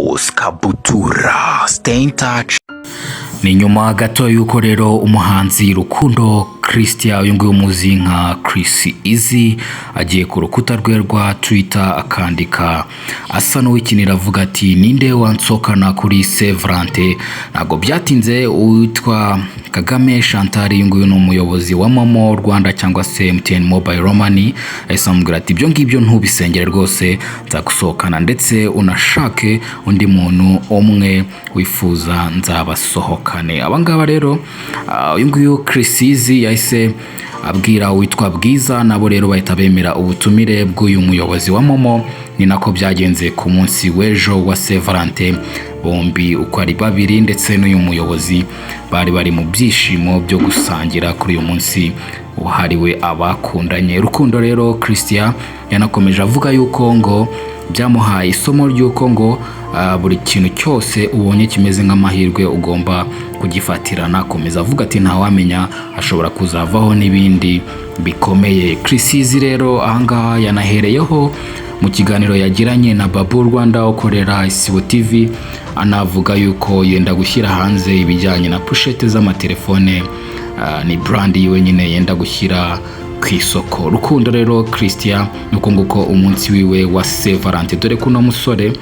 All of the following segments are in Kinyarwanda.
Boss Kabutura. Stay in touch. Ni nyuma gato y'uko rero umuhanzi Rukundo Christian, uyu nguyu muzi nka Chris Eazy, agiye ku rukuta rwe rwa Twitter akandika asa n'uwikinira, avuga ati: "Ninde wansokana kuri Saint Valentin?" Ntabwo byatinze, uwitwa Kagame Chantal, uyu nguyu ni umuyobozi wa Momo Rwanda cyangwa se MTN Mobile Money, ahise amubwira ati: "Ibyo ngibyo ntubisengere rwose, nzagusohokana, ndetse unashake undi muntu umwe wifuza nzabasohokane." Abangaba rero, uyu nguyu Chris Eazy yahise abwira uwitwa Bwiza, nabo rero bahita bemera ubutumire bw'uyu muyobozi wa Momo. Ni nako byagenze ku munsi w'ejo wa Saint Valentin, bombi uko ari babiri ndetse n'uyu muyobozi bari bari mu byishimo byo gusangira kuri uyu munsi wahariwe abakundanye. Rukundo rero Christian yanakomeje avuga yuko ngo byamuhaye isomo ry'uko ngo buri kintu cyose ubonye kimeze nk'amahirwe ugomba kugifatirana. Akomeza avuga ati: "Ntawamenya, ashobora kuzavaho n'ibindi bikomeye." Chris Eazy rero ahangaha yanahereyeho mu kiganiro yagiranye na Babu Rwanda ukorera Isibo TV, anavuga yuko yenda gushyira hanze ibijyanye na pochette z'amatelefone, ni brand yiwe nyine yenda gushyira ku isoko. Rukundo rero Christian, nuko nguko umunsi wiwe wa Saint Valentin, dore ko uno musore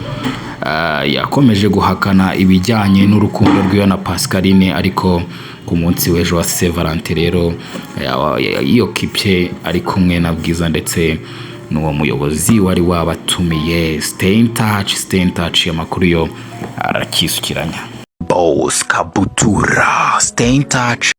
yakomeje guhakana ibijyanye n'urukundo rwiwe na Pascaline, ariko ku munsi w'ejo wa Saint Valentin rero yiyokipye ari kumwe na Bwiza ndetse n'uwo muyobozi wari wabatumiye. Stay in touch, stay in touch, amakuru yo arakisukiranya. Boss Kabutura. Stay in touch.